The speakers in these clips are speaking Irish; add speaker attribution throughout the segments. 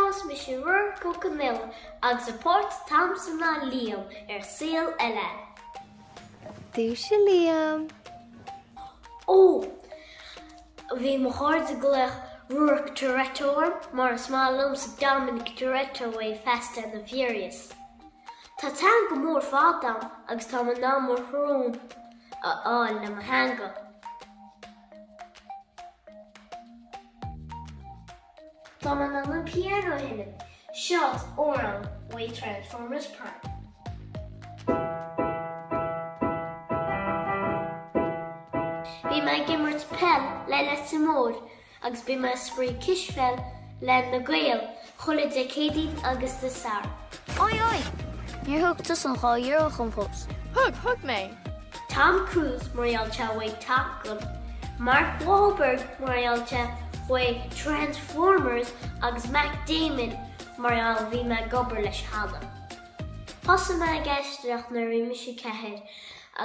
Speaker 1: Is mise Ruairc Ó Conghaile agus an páirt atá a'msa ná Liam ar Saol Ella.
Speaker 2: Dúisigh a Liam!
Speaker 1: Ó! Bhí mo chairde ag glaoch Ruairc Toretto orm mar is maith liomsa Dominic Toretto ó Fast and the Furious. Tá teanga mór fada a'm agus tá mé in ann mo shrón a fháil le mo theanga. Tá mé in ann an pianó a sheinm. Seo amhrán uaidh Transformers Prime. Bhí mé ag imirt peil le Leitir Móir agus bhí mé ag spraoi cispheil le Na Gaeil chuile Dé Céadaoin agus Dé Sathairn. Oi oi! Níor thug tusa an €2 chugam fós.
Speaker 3: Thug, thug mé!
Speaker 1: Tom Cruise mar gheall sé uaidh Top Gun, Mark Wahlberg mar gheall sé uaidh Transformers agus Matt Damon mar gheall bhí mé ag obair leis cheana. Thosaigh mé ag aisteoireacht nuair a bhí mise 4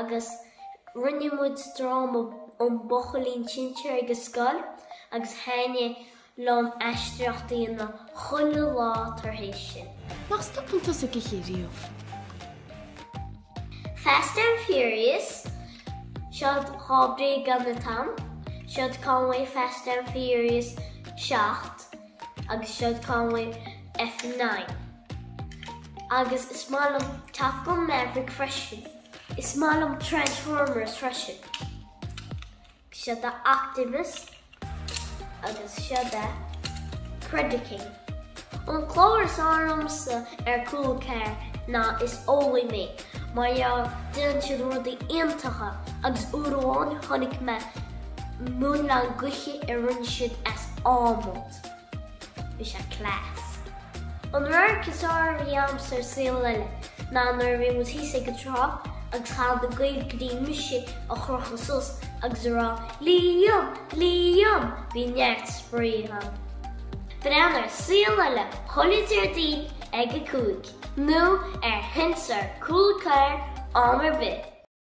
Speaker 1: agus rinne muid dráma An Buachaillín Sinsear ag an scoil agus thaitnigh liom aisteoireacht a dhéanamh chuile lá tar éis sin.
Speaker 3: Nach stopann tusa ag ithe riamh?
Speaker 1: Fast and Furious, Seo 2 bréagán atá a'm, seo ceann uaidh Fast and Furious 7 agus seo ceann uaidh F9. Agus is maith liom Top Gun Maverick freisin. Is maith liom Transformers freisin. Seo do Optimus agus seo do Predaking. An clár is fearr liomsa ar Cúla 4 ná Is Eolaí Mé mar gheall déanann siad rudaí iontacha agus uair amháin chonaic mé múnlán gaoithe a rinne siad as adhmad. Bhí sé class. An radharc is fearr a bhí a'msa ar Saol Ella ná nuair a bhí muid thíos ag an trá agus chaith na Gaeil go dtí mise a chrochadh suas agus a rá Liam! Liam! Bhí neart spraoi ann. Breathnaigh ar Saol Ella chuile Déardaoin ag a 5 nó ar Shiansa ar Cúla 4 am ar bith.